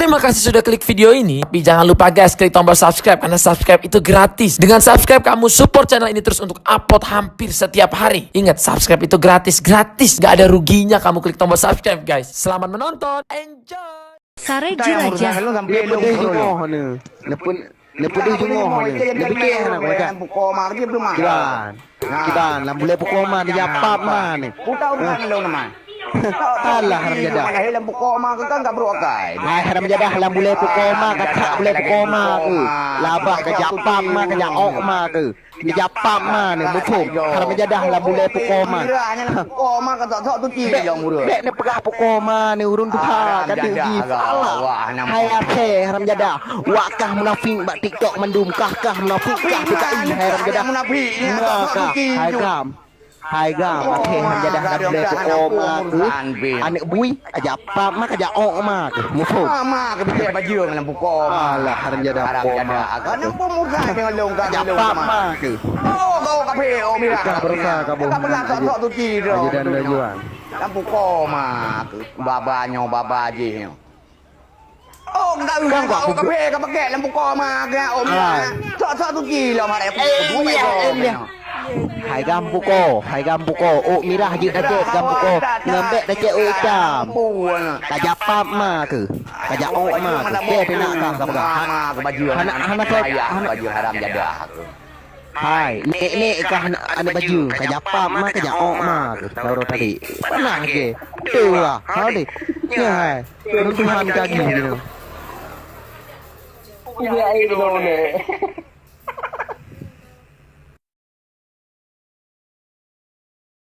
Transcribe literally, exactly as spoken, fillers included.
Terima kasih sudah klik video ini. Tapi jangan lupa guys, klik tombol subscribe karena subscribe itu gratis. Dengan subscribe kamu support channel ini terus untuk upload hampir setiap hari. Ingat, subscribe itu gratis, gratis. Gak ada ruginya kamu klik tombol subscribe guys. Selamat menonton, enjoy. Kare Entah nyang jiraja. Urusan lu sampai Dia lu pedih muncul. Jumah ni. Dia pun dia pedih jumah ni. Dia fikir nak kau cakap. Buka mak dia belum makan. Kiban. Nah. Kiban, lam bulai pukul ma, dia japap ma ni. Putar urusan lu nama. Alah, haram jadah. Mana hilang buka mak ke kan tak beruakai. Hai, haram jadah, lam bulai pukul ma, kacak bulai pukul ma ke. Labah ka japap ma, ka jaok ma ke. Dia japap ma ni, muphom. Haram jadah, lam bulai pukul ma. Kira hanya nak buka mak ke tak tak tu ti Bek, yang murah. Bek ni peugah pukul ma ni, urun tuha, Haram kata jadah, gif. Alah. Wah, nampak. Hai, akhé, haram jadah. Wak kah munafik bak TikTok mandum, kah, kah munafik, kah P K I, hai haram jadah. Munafik, ya, Nah, tak kah, suci hai tu. Gam. Hai Gam, akhé haram jadah dah boleh pukul ma ke. Aneuk bui, ka japap ma, ka jaok ma ke. Muphom. Ma, ma ke bicak bajeu dalam pukul ma. Alah, haram jadah Haram pukul ma. Jadah. Kan nampak muka dengan long Ka kat long japap ma. Ma ke. Oh, kau kafe, oh, mira. Bukan berusaha kamu. Tak pernah tak tak suci tu. Aja dan tujuan. Dalam pukul ma ke. Baba nyo, baba jih nyo. Oh, tak Kan usah kau kau aku kafe ka pakai dalam buka ma ke. Oh, Ah. Sok-sok tu kilo hari aku. Eh, Dua iya, kilo eh, iya. Kena. Hai Gam buko, hai Gam buko. Oh, mirah jeuet dacet Gam buko. Ngembek dacet oh itam. Ampun. Ka japap ma ke? Ka jaok ma ke? Ke teunak ka ka peugah. Ma ke baju Hana, anak hana saya, ayah hana baju haram jadah. Hai, nek-nek kah aneuk, aneuk bajeu, ka japap ma, ka jaok ma, keu Laura tadi. Panah ke? Betul lah. Ha deh. Nya hai. Runtuhan kaki ni. Iya, iya, betul ni.